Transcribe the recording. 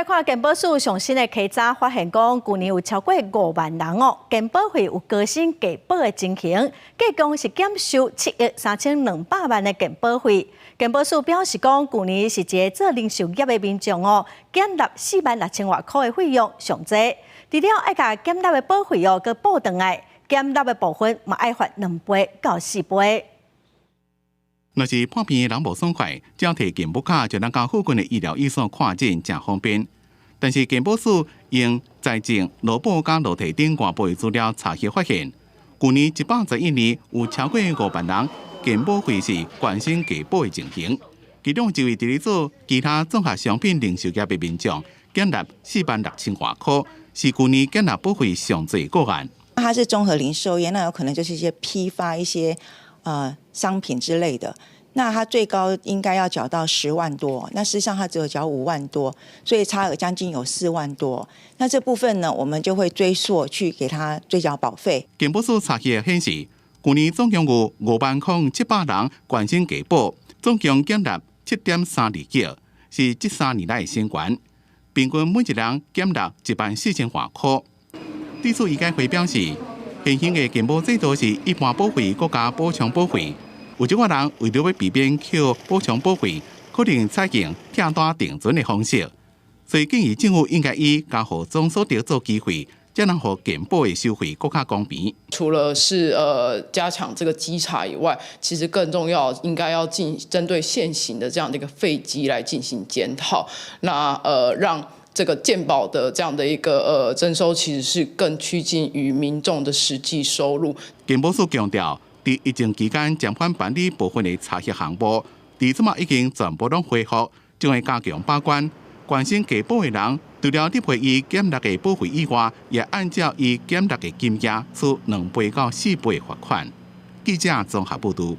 來看健保署上新的稽查發現，講舊年有超過5萬人哦，健保費有高申低報的情形，計共是減收7億3200萬的健保費。健保署表示講，舊年是一个做零售業的民眾哦，減納4萬6千外箍的費用上濟，除了愛共減納的保費哦，閣報轉來，減納的部分嘛愛罰2倍到4倍。若是破病的人無爽快，只要提健保卡就能到附近的醫療院所看診，誠方便。但是健保署用財政、勞保佮勞退等外部的資料查核發現，舊年111年有超過5萬人健保費是高申低報的情形。其中一位佇咧做其他綜合商品零售業的民眾，減納4萬6千外箍，是舊年減納保費上濟個案。它是綜合零售業，那有可能就是一些批發一些商品之類的，那他最高應該要繳到10萬多，那事實上他只有繳5萬多，所以差額將近有4萬多。那這部分呢，我們就會追溯去給他追繳保費。健保署查核顯示，舊年總共有5萬零700人高申低報，總共減納7.32億，是這3年來的新高。平均每一人減納1萬4千外箍。對此，醫改會表示，現行的健保制度是一般保費閣加補充保費，有一寡人為著欲避免扣補充保費，可能採用拆單定存的方式，所以建議政府應該以加予總所得做基費，才能予健保的收費閣較公平。除了是加強這個稽查以外，其實更重要應該要進針對現行的這樣的一個費基來進行檢討，那讓這個健保的這樣的一個徵收，其實是更趨近於民眾的實際收入。健保署強調，佇疫情期間暫緩辦理部分的查核項目，佇這馬已經全部攏恢復，將會加強把關。高申低報的人，除了入賠伊減納的保費以外，也按照伊減納的金額，處2倍到4倍罰款。記者綜合報導。